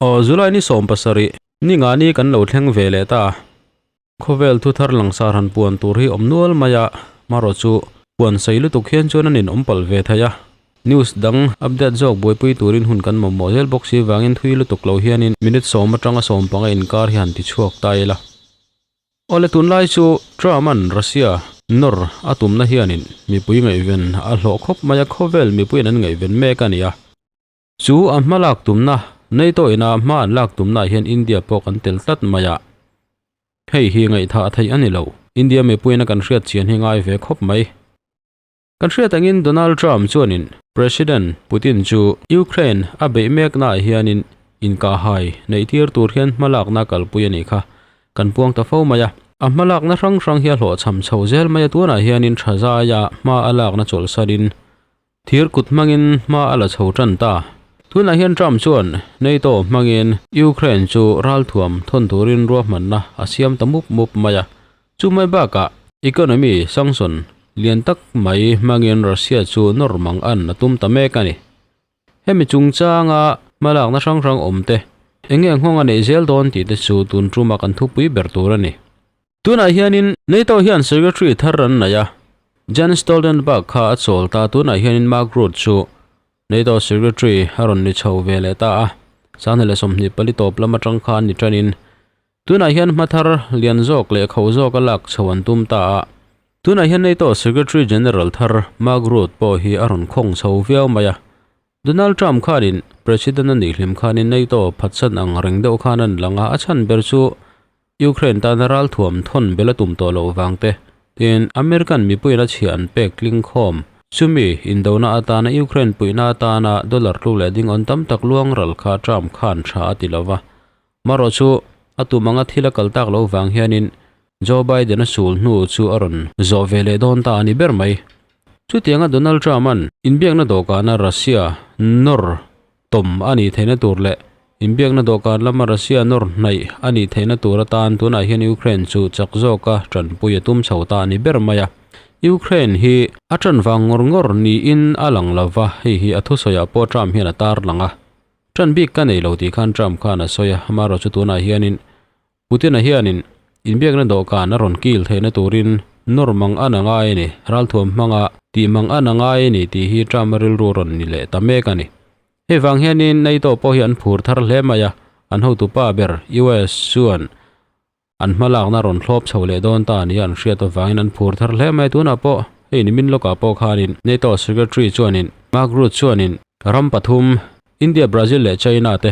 Aw July ni 17 ni nga ni kan lo thleng ve leh ta. Khawvel thu thar langsar han puan tur hi awm nual mai a, marawh chu puan sei lutuk hian chuan an inawm palh ve thei a. News dang update zawk buaipui turin hun kan mamawh zel bawk si vangin thui lutuk lo hianin minute sawm atanga sawm panga inkar hi han ti chhuak ta ila. Awle tunlai chu Trump-a'n Russia nawr a tumna hianin mipui ngaihven a hlawh khawp mai a, khawvel mipuiin an ngaihven mek a ni a. Chu a hma lak tumna, NATO ina hma an lak tumnaah hian India pawh kan tel tlat mai a. Hei hi ngaihthah theih a ni lo. India mipuiin a kan hriat chian hi ngai ve khawp mai. Kan hriat angin Donald Trump chuanin President Putin chu Ukraine a beih meknaah hianin inkahhai neih tir tur hian hma lakna kalpui a nih kha kan puang ta fo mai a. A hma lakna hrang hrang hi a hlawhchham chho zel mai a, tunah hianin tha zaia hma a lakna chawlhsanin Thir kut hmangin hma a la chho tan ta. Tunah hian Trump chuan NATO hmangin Ukraine chu ralthuam thawn turin ruahmanna a siam ta mup mup mai a. Chu mai bakah economy sanction lian tak mai hmangin Russia chu nawr mang an a tum ta mek a ni. Hemi chungchanga hmalakna hrang hrang awm te eng nge nghawng a neih zel dawn tih te chu tun tuma kan thupui ber tur a ni. Tunah hianin NATO hian Secretary thar an nei a, Jens Stoltenberg kha a chawl ta, tunah hianin Mark Rutte chu NATO Secretary a rawn ni chho ve leh ta a, 2024 tawp lam atang khan ni tanin tunah hian hma thar lian zawk leh kho zawk a lak chho an tum ta a, tunah hian NATO Secretary General thar Mark Rutte pawh hi a rawn khawng chho viau mai a, Donald Trump khanin President a nih hlim khanin NATO phatsan ang reng deuh khan an lang a, a chhan ber chu Ukraine tana ralthuam thawn bel a tum tawh loh vang te, tin American mipuiin a chhia an pek tling khawm. Chumi indona atana Ukraine puihna atana dollar tluk leh ding awn tam tak luang ral kha Trump khan tha a ti lo va. Marawh chu a tum anga thil a kal tak loh vang hianin Joe Biden a sul hnu chu a rawn zawh ve leh dawn ta a ni ber mai. Chutianga Donald Trump-a'n inbiakna dawhkana Russia nawr tawm a nih theihna tur leh inbiakna dawhkan lama Russia nawr hnaih a nih theihna tur atan tunah hian Ukraine chu chak zawka tanpui a tum chho ta a ni ber mai a. Ukraine hi a tan vang ngawr ngawr niin a lang lo va, hei hi a thusawiah pawh Trump hian a tarlang a. Tan bik ka nei lo tih khan Trump khan a sawi a, amaherawhchu chu tunah hianin Putin-a hianin inbiakna dawhkan a rawn kil theihna turin nawr mang an a ngai a ni, ralthuam hmanga tih mang an a ngai a ni tih hi Trump-a rilru rawn ni leh ta mek a ni. Hei vang hianin NATO pawh hi an phur thar hle mai a, an hotupa ber US chuan an hmalakna rawn thlawp chho leh dawn ta nia an hriat avangin an phur thar hle mai a, tunah pawh hei nimin lawkah pawh khanin NATO Secretary chuanin Mark Rutte chuanin ram pathum India, Brazil leh China te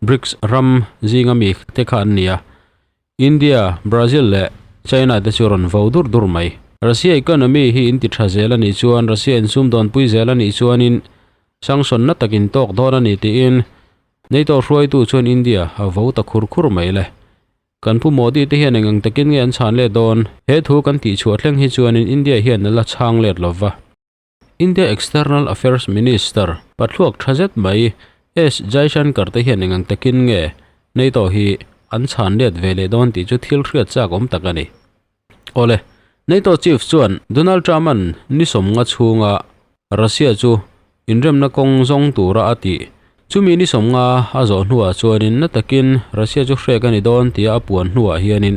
BRICS ram zinga mi te kha an ni a, India, Brazil leh China te chu rawn vo dur dur mai. Russia economy hi in ti tha zel a nih chuan Russia in sumdawnpui zel a nih chuanin sanction na takin tawk dawn a ni tiin NATO hruaitu chuan India a vo ta khur khur mai le. Kan Pu Modi te hian eng ang takin nge an chhan let dawn? He thu kan tihchhuah thleng hi chuanin India hian a la chhang let lova. India External Affairs Minister pathluak tha zet mai S Jaishankar te hian engang takin nge NATO hi an chhan let ve leh dawn tih chu thil hriat chak awm tak a ni. Awle, NATO Chief chuan Donald Trump-a'n ni sawmnga chhunga Russia chu inremna kawng zawng tura a tih chumi ni sawmnga a zawh hnuah chuanin na takin Russia chu hrek a ni dawn tia a puan hnuah hianin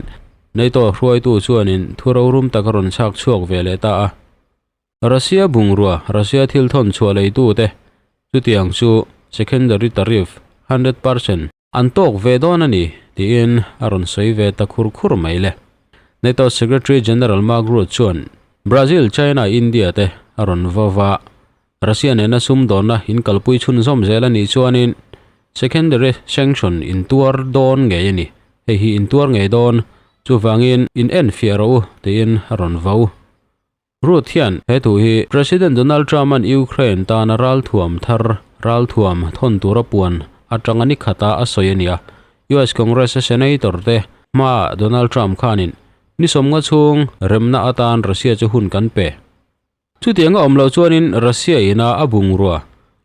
NATO hruaitu chuanin thu rorum tak a rawn chhak chhuak ve leh ta a. Russia bungrua, Russia thil thawn chhuah leitute chutiang chu secondary tariff 100% an tawk ve dawn a ni tiin a rawn sawi ve ta khur khur mai le. NATO Secretary General Mark Rutte chuan Brazil, China, India te a rawn vo va, Russia nena sumdawnna in kalpui chhunzawm zel a nih chuanin secondary sanction in tuar dawn ngei a ni, hei hi in tuar ngei dawn, chuvangin in enfiah rawh u tiin a rawn vo. Rutte hian he thu hi President Donald Trump-a'n Ukraine tana ralthuam thar ralthuam thawn tura puan atanga ni khata a sawi a ni a. US Congress-a Senator te hmaah Donald Trump khanin ni sawmnga chhung remna atan Russia chu hun kan pe. Chutianga awm loh chuanin Russia ina a bungrua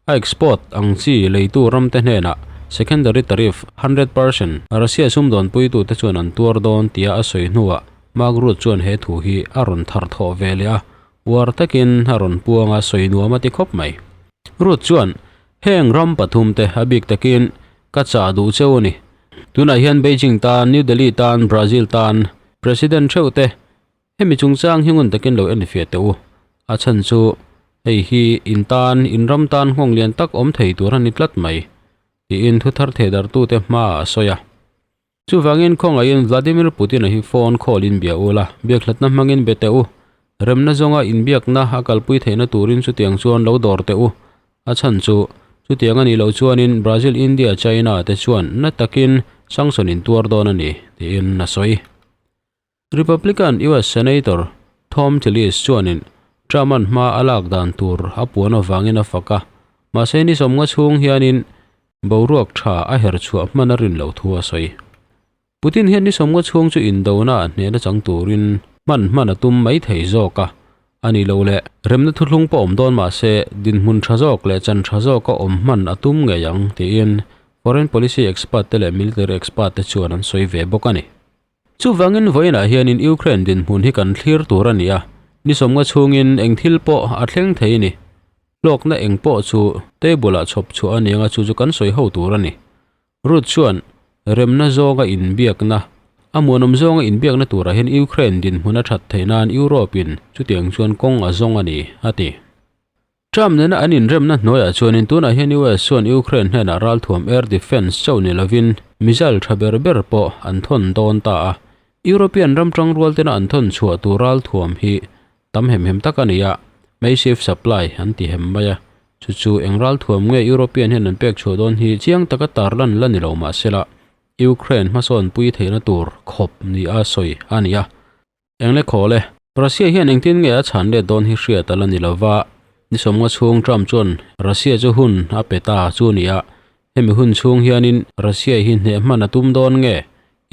a export ang chi leitu ramte hnenah secondary tariff 100% Russia sumdawnpuitute chuan an tuar dawn tia a sawi hnuah Mark Rutte chuan he thu hi a rawn thar thawh ve leh a, uar takin a rawn puang a, sawi nuam a ti khawp mai. Rutte chuan heng ram pathumte a bik takin Ka chah duh cheu a ni. Tunah hian Beijing tan, New Delhi tan, Brazil tan, President theuh te hemi chungchang hi ngun takin lo enfiah teh u. A chhan chu hei hi in tan, in ram tan nghawng lian tak awm thei tur a ni tlat mai, tiin thu thar thehdarhtute hmaah a sawi a. Chuvangin khawngaihin Vladimir Putin-a hi phone call in bia ula, biakhlatna hmangin be teh u. Remna zawnga inbiakna a kalpui theihna turin chutiang chuan lo dawr teh u. A chhan chu, chutiang a nih loh chuanin Brazil, India, China te chuan na takin sanction in tuar dawn a ni, tiin a sawi. Republican US Senator Thom Tillis chuanin Trump-a'n hma a lak dan tur a puan avangin a fak a, mahse ni sawmnga chhung hianin boruak tha a her chhuah hman a rin loh thu a sawi. Putin hian ni sawmnga chhung chu indona a hnehna chang turin hman hman a tum mai thei zawk a, a ni lo le. Remna thuthlung pawh awm dawn mahse dinhmun tha zawk leh chan tha zawka awm hman a tum ngei ang tiin foreign policy expert te leh military expert te chuan an sawi ve bawk a ni. Chuvangin vawiinah hianin Ukraine dinhmun hi kan thlir tur a ni a, ni sawmnga chhungin eng thil pawh a thleng thei a ni. Hlawkna eng pawh chu table-ah chhawp chhuah a ni anga chu chu kan sawi ho tur a ni. Ruth chuan remna zawnga inbiakna, a muanawm zawnga inbiakna turah hian Ukraine dinhmun a that theih nan Europe-in chutiang chuan kawng a zawng a ni, a ti. Trump nena an inremna hnuaiah chuanin tunah hian US chuan Ukraine hnenah ralthuam air defence chauh ni lovin missile tha ber ber pawh an thawn dawn ta a. European ram tangrual tena an thawn chhuah tur ralthuam hi tam hem hem tak a ni a, massive supply an ti hem mai a. Chu chu eng ralthuam nge European hian an pek chhuah dawn hi chiang taka tarlan la ni lo mahsela Ukraine hmasawnpui theihna tur khawp ni a sawi a ni a. Engle khawl e. Russia hian engtin nge a chhan let dawn hi hriat a la ni lova, ni sawmnga chhung Trump chuan Russia chu hun a pe ta chu a ni a, hemi hun chhung hianin Russia hi hneh hman a tum dawn nge?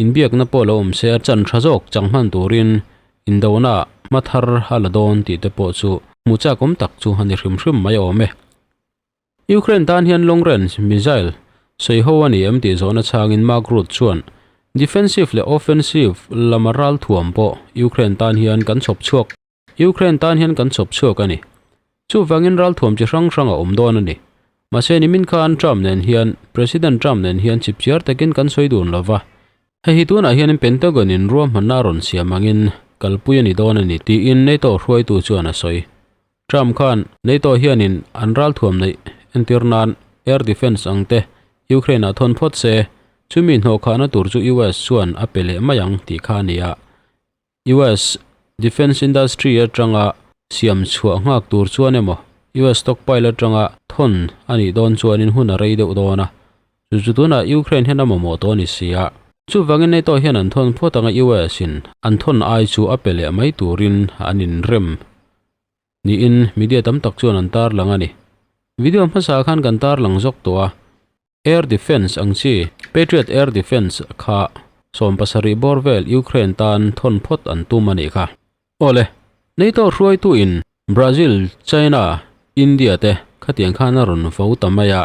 Inbiakna pawh lo awm se a chan tha zawk chang hman turin indona hma thar a la dawn tih te pawh chu hmuh chak awm tak chu a ni hrim hrim mai awm e. Ukraine tan hian long range missile sawi ho a ni em tih zawhna chhangin Mark Rutte chuan defensive leh offensive lama ral thuam pawh Ukraine tan hian kan chhawp chhuak Ukraine tan hian kan chhawp chhuak a ni. Chuvangin ral thuam chi hrang hrang a awm dawn a ni. Mahse nimin khan Trump nen hian President Trump nen hian chipchiar takin kan sawi dun lova. Hei hi tunah hianin Pentagon in ruahmanna a rawn siam angin kalpui a ni dawn a ni tiin NATO hruaitu chuan a sawi. Trump khan NATO hianin an ralthuam neih entir nan air defence ang te Ukraine ah thawn phawt se, chumi hnawhkhahna tur chu US chuan a pe leh mai ang tih kha a ni a. US defence industry atanga siam chhuah nghak tur chuan emaw US stockpile atanga thawn a nih dawn chuanin hun a rei deuh dawn a. Chu chu tunah Ukraine hian a mamawh tawh a ni si a. Chuvangin NATO hian an thawn phawt anga US in an thawn ai chu a pe leh mai turin an inrem niin media tam tak chuan an tarlang a ni. Video hmasa khan kan tarlang zawk tawh a, Air Defence ang chi Patriot Air Defence kha 70 bawr vel Ukraine tan thawn phawt an tum a nih kha. Awle, NATO hruaitu in Brazil, China, India te khatiang khan a rawn vo ta mai a.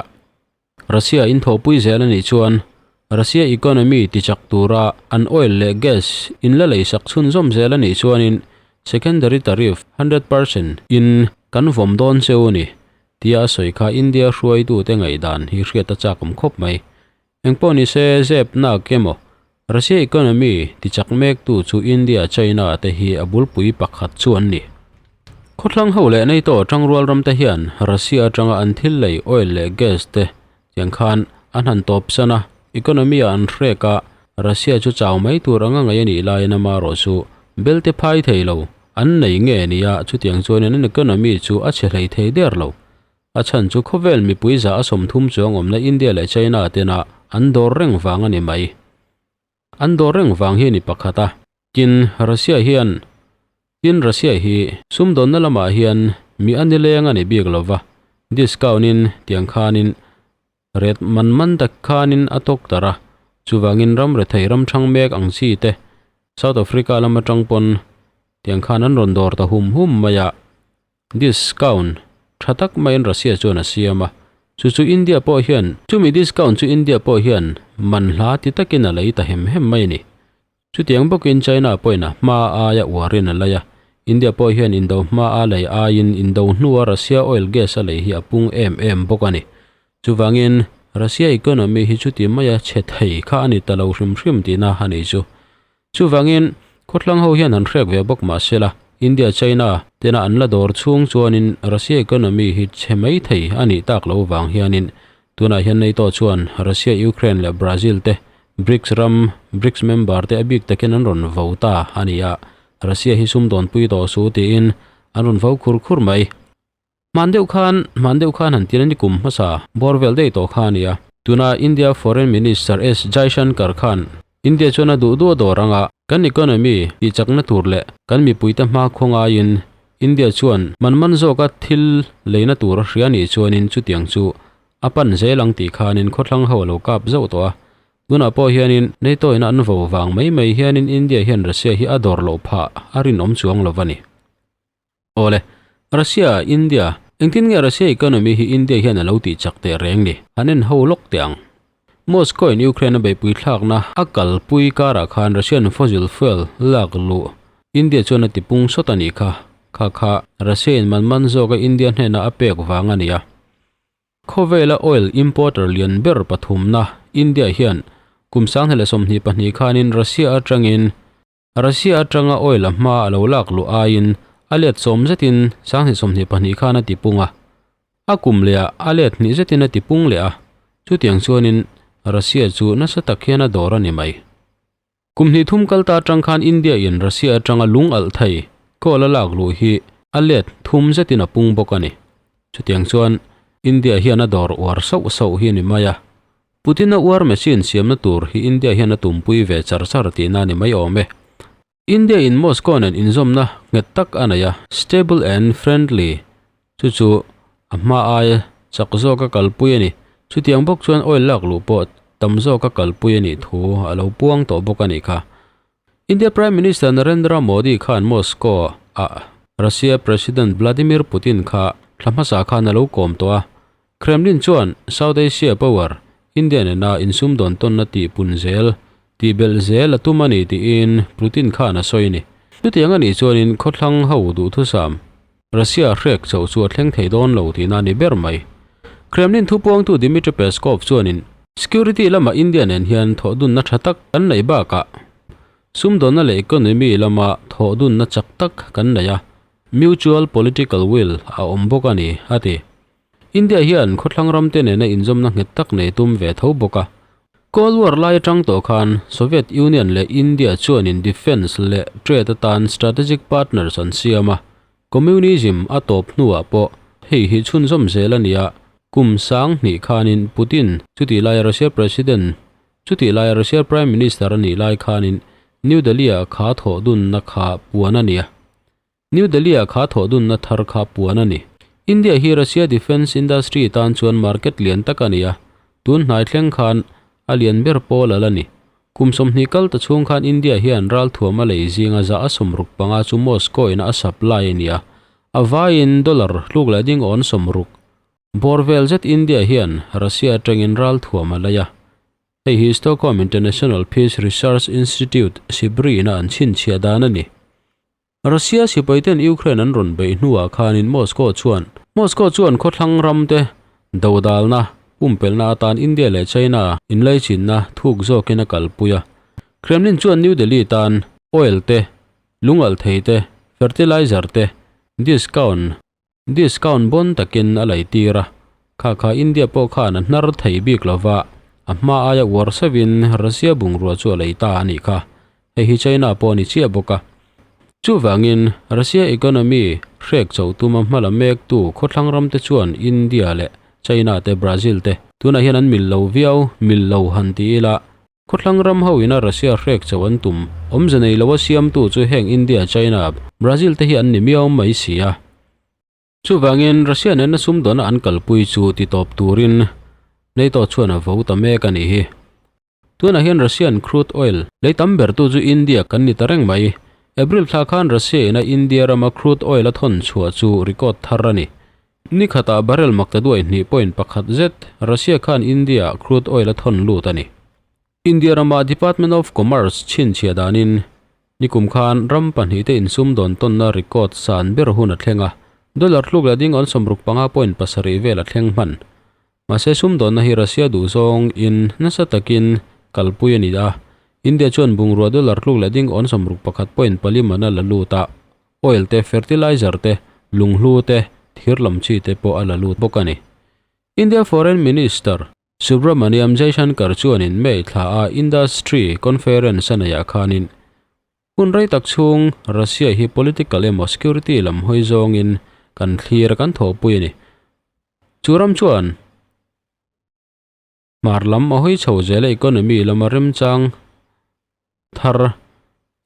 Russia in thawhpui zel a nih chuan Russia economy tichak tura an oil leh gas in la leisak chhunzawm zel a nih chuanin secondary tariff 100% in kan vawm dawn cheu a ni tia a sawi kha India hruaitute ngaihdan hi hriat a chak awm khawp mai. Engpawh ni se zep nak emaw Russia economy tichak mektu chu India, China te hi a bulpui pakhat chu an ni. Khawthlang ho leh NATO tangrual ram te hian Russia atanga an thil lei oil leh gas te tiang khan an han tawp san a, economy ah an hrek a, Russia chu chau mai tur anga ngaih a nih laiin amarawh chu belte phai thei lo an nei nge nia chutiang chuanin an economy chu a chhe hlei thei der lo. A chhan chu khawvel mipui za a 30 chuang awmna India leh China tena an dawr reng vang a ni mai. An dawr reng vang hi a ni pakhat a. Tin, Russia hian Tin, Russia hi sumdawnna lamah hian mi a nileng a ni bik lo va, discount in tiang khanin ret man man tak khanin a tawk tar a, chuvangin ram rethei ram thang mek ang chi te South Africa lam atang pawn tiang khan an rawn dawr ta hum hum mai a. Discount tha tak maiin Russia chuan a siam a, chu chu India pawh hian chumi discount chu India pawh hian man hla ti takin a lei ta hem hem mai a ni. Chutiang bawkin China pawhin a hma aia uarin a lei a, India pawh hian indo hma a lei aiin indo hnua Russia oil gas a lei hi a pung em em bawk a ni. Chuvangin. Russia economy hi chuti maia chhe thei kha a ni ta lo hrim hrim tihna a nih chu. Chuvangin, khawthlang ho hian han hrek ve bawk mah sela, India, China tena an la dawr chhung chuanin Russia economy hi chhe mai thei a nih tak lo vang hianin tunah hian NATO chuan Russia, Ukraine leh Brazil te BRICS ram, BRICS member te a bik takin an rawn vo ta a ni a, Russia hi sumdawnpui tawh su tiin an rawn vo khur khur mai. Hman deuh khan, hman deuh khan han tir a ni kum hmasa bawr vel daih tawh kha a ni a. Tuna India Foreign Minister S Jaishankar khan India chuan a duh duh a dawr anga kan economy tih chakna tur leh kan mipuite hma khaw ngaiin India chuan man man zawka thil leina tur a hria nih chuanin chutiang chu a pan zel ang tih khanin khawthlang ho a lo kap zauh tawh a. Tunah pawh hianin NATO ina an vo vang mai mai hianin India hian Russia hi a dawr loh phah a rinawm chuang lo va ni. Awle, Russia, India, engtin nge Russia economy hi India hian a lo tih chak teh reng ni? Han en ho lawk teh ang. Moscow in Ukraine a beihpui thlakna a kalpui karah khan Russian fossil fuel lak luh India chuan a tipung sawt a nih kha. Kha kha Russia in man man zawka India hnena a pek vang a ni a. Khawvela oil importer lian ber pathumna India hian kum 2022 khanin Russia atangin Russia atanga oil a hma a lo lak luh aiin a let sawm zetin 2022 khan a tipung a, a kum lehah a let hnih zetin a tipung leh a, chutiang chuanin Russia chu nasa tak hian a dawr a ni mai. Kum hnih thum kal ta atang khan India in Russia atanga lung alh thei coal a lak luh hi a let thum zetin a pung bawk a ni. Chutiang chuan India hian a dawr uar sauh sauh hi a ni mai a, Putin-a war machine siamna tur hi India hian a tumpui ve char char tihna a ni mai awm e. India-in Moscow nen inzawmna nghet tak a nei a, stable and friendly, chu chu a hma aia chak zawka kalpui a ni. Chutiang bawk chuan oil lak luh pawh tam zawka kalpui a nih thu a lo puang tawh bawk a nih kha. India Prime Minister Narendra Modi khan Moscow-ah Russia President Vladimir Putin kha thla hmasa khan a lo kawm tawh a. Kremlin chuan South Asia power India nena insumdawn tawnna tih pun zel, tih belh zel a tum a ni tiin Putin khan a sawi a ni. Chutiang a nih chuanin khawthlang ho duhthusam Russia hrek chauh chu a thleng thei dawn lo tihna a ni ber mai. Kremlin thupuangtu Dmitry Peskov chuanin Security lamah India nen hian thawhdunna tha tak kan neih bakah sumdawnna leh economy lama thawhdunna chak tak kan nei a, mutual political will a awm bawk a ni, a ti. India hian khawthlang ramte nena inzawmna nghet tak nei tum ve tho bawk a. Cold War lai atang tawh khan Soviet Union leh India chuanin defence leh trade atan strategic partners an siam a, Communism a tawp hnuah pawh hei hi chhunzawm zel a ni a, kum 2000 khanin Putin chutih laia Russia President chutih laia Russia Prime Minister a nih lai khanin New Delhi-ah kha thawh dunna kha puan a ni a. New Delhi-ah kha thawh dunna thar kha puan a ni. India hi Russia defence industry tan chuan market lian tak a ni a, tun hnai thleng khan a lian ber pawl a la ni. Kum 20 kal ta chhung khan India hian ralthuam a lei zinga za a 65 chu Moscow in a supply a ni a, a vaiin dollar tluk leh ding awn 60 bawr vel zet India hian Russia atangin ralthuam a lei a. Hei hi Stockholm International Peace Research Institute, SIPRI, ina an chhinchhiah dan a ni. Russia sipaiten Ukraine an rawn beih hnuah khanin Moscow chuan Moscow chuan khawthlang ramte dodalna pumpelhna atan India leh China inlaichinna thuk zawkin a kalpui a. Kremlin chuan New Delhi tan oil te, lungalhthei te, fertilizer te discount discount bawn takin a laitir a. Kha kha India pawh khan a hnar thei bik lova, a hma aia uar sauvin Russia bungrua chu a lei ta a nih kha. Hei hi China pawh a ni chiah bawk a. Chuvangin, Russia economy hrek chauh tuma hma la mektu khawthlang ramte chuan India leh China te, Brazil te tunah hian an mil lo viau, mil lo han ti ila, Khawthlang ram ho ina Russia hrek chauh an tum, awmze nei loa siamtu chu heng India, China, Brazil te hi an ni miau mai si a. Chuvangin Russia nena sumdawnna an kalpui chu ti tawp turin NATO chuan a vo ta mek a nih hi. Tunah hian Russian crude oil lei tam bertu chu India kan ni ta reng mai. April thla khan Russia ina India rama crude oil a thawn chhuah chu record thar a ni. Ni khatah barrel makta duai hnih point pakhat zet Russia khan India-ah crude oil a thawn lut a ni. India rama Department of Commerce chhinchhiah danin nikum khan ram pahnihte insumdawn tawnna record san ber hun a thleng a, dollar tluk leh ding awn 65 point pasarih vel a thleng hman. Mahse sumdawnna hi Russia duhzawng in nasa takin kalpui a ni a, India chuan bungrua dollar tluk leh ding awn 61.4 man a la lut a, oil te, fertilizer te, lunghlu te, thir lam chi te pawh a la lut bawk a ni. India Foreign Minister Subramaniam Jaishankar chuanin May thla a Industry Conference a neihah khanin hun rei tak chhung Russia hi political emaw security lam hawi zawngin kan thlir a kan thawhpui a ni. Chu ram chuan hmar lam a hawi chho zel a economy lama remchang thar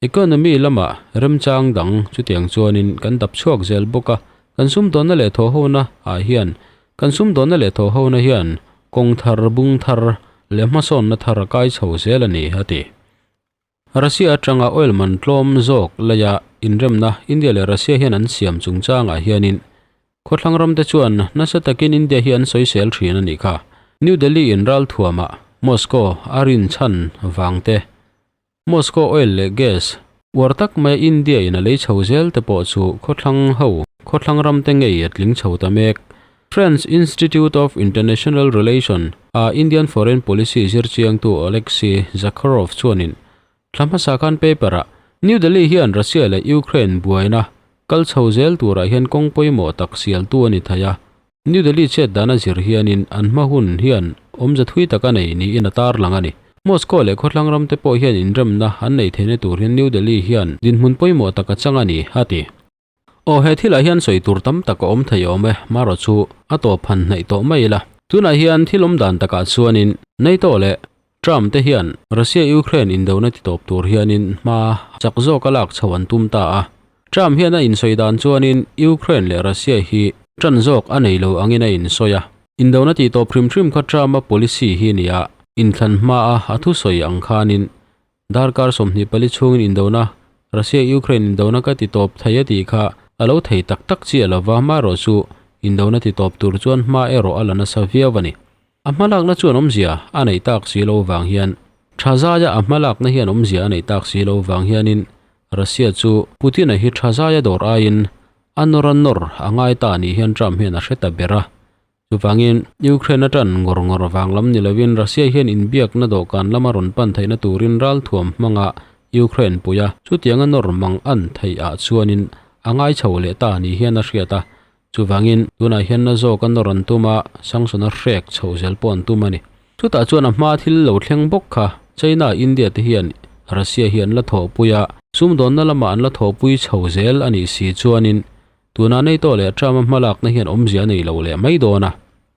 economy lama remchang dang chutiang chuanin kan dap chhuak zel bawk a kan sumdawnna leh thawhhona ah hian kan sumdawnna leh thawhhona hian kawng thar bung thar leh hmasawnna thar a kai chho zel a ni a ti. Russia atanga oil man tlawm zawk laia inremna India leh Russia hian an siam chungchangah hianin khawthlang ramte chuan nasa takin India hi an sawisel thin a nih kha. New Delhi in ralthuamah Moscow a rinchhan vang te, Moscow oil leh gas uar tak maia India in a lei chho zel te pawh chu khawthlang ho khawthlang ramte ngei a tling chho ta mek. French Institute of International Relation a Indian Foreign Policy zirchiangtu Oleksiy Zakharov chuanin thla hmasa khan paper-ah New Delhi hian Russia leh Ukraine buaina kal chho zel turah hian kawng pawimawh tak sialtu a ni thei a, New Delhi chet dana zir hianin an hma hun hian awmze thui tak a nei niin a tarlang a ni. Moscow leh khawthlang ramte pawh hian inremna an nei theihna tur hian New Delhi hian dinhmun pawimawh tak a chang a ni, a ti. Aw he thilah hian sawi tur tam tak a awm thei awm e, marawh chu a tawp han hnaih tawh mai ila. Tunah hian thil awm dan takah chuanin NATO leh Trump te hian Russia-Ukraine indona ti tawp tur hianin hma chak zawk a lak chho an tum ta a. Trump hian a insawi dan chuanin Ukraine leh Russia hi ṭan zawk a nei lo angin a insawi a. Indona ti tawp hrim hrim kha Trump-a policy hi a ni a, inthlan hmaa a thusawi ang khanin Darkar 24 chhungin indona, Russia-Ukraine indona ka ti tawp thei a tih kha a lo thei tak tak chiah lo va, amaherawh chu indona ti tawp tur chuan hma erawh a la nasa viau a ni. A hmalakna chuan awmzia a neih tak si lo vang hian tha zaia a hmalakna hian awmzia a neih tak si lo vang hianin Russia chu Putin-a hi tha zaia dawr aiin a nawr a nawr a ngai ta nih hian Trump hian a hre ta ber a. Chuvangin, Ukraine atan ngawr ngawr vang lam ni lovin Russia hian inbiakna dawhkan lama rawn pan theihna turin ralthuam hmanga Ukraine pui a, chutianga nawr mang an theih ah chuanin a ngai chho leh ta ni hian a hriat a. Chuvangin, tunah hian na zawka nawr an tum a, sanction a hrek chhoh zel pawh an tum a ni. Chutah chuan a hma thil lo thleng bawk kha China, India te hian Russia hi an la thawhpui a, sumdawnna lamah an la thawhpui chho zel a nih si chuanin Tuna NATO leh Trump-a hmalakna hian awmzia a nei lo leh mai dawn a.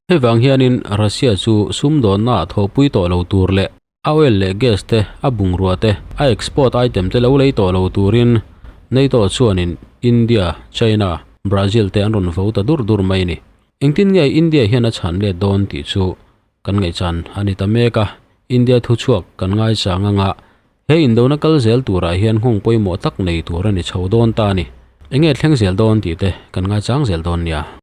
Hei vang hianin Russia chu sumdawnna ah thawhpui tawh lo tur leh a oil leh gas te, a bungrua te, a export item te lo lei tawh lo turin NATO chuanin India, China, Brazil te an rawn vo ta dur dur mai a ni. Engtin nge India hian a chhan let dawn tih chu kan ngaihchan a ni ta mek a, India thuchhuak kan ngaichang anga He indona kal zel turah hian nghawng pawimawh tak nei tur a ni chho dawn ta a ni. Enge thleng zel dawn tih te kan ngaichang zel dawn nia.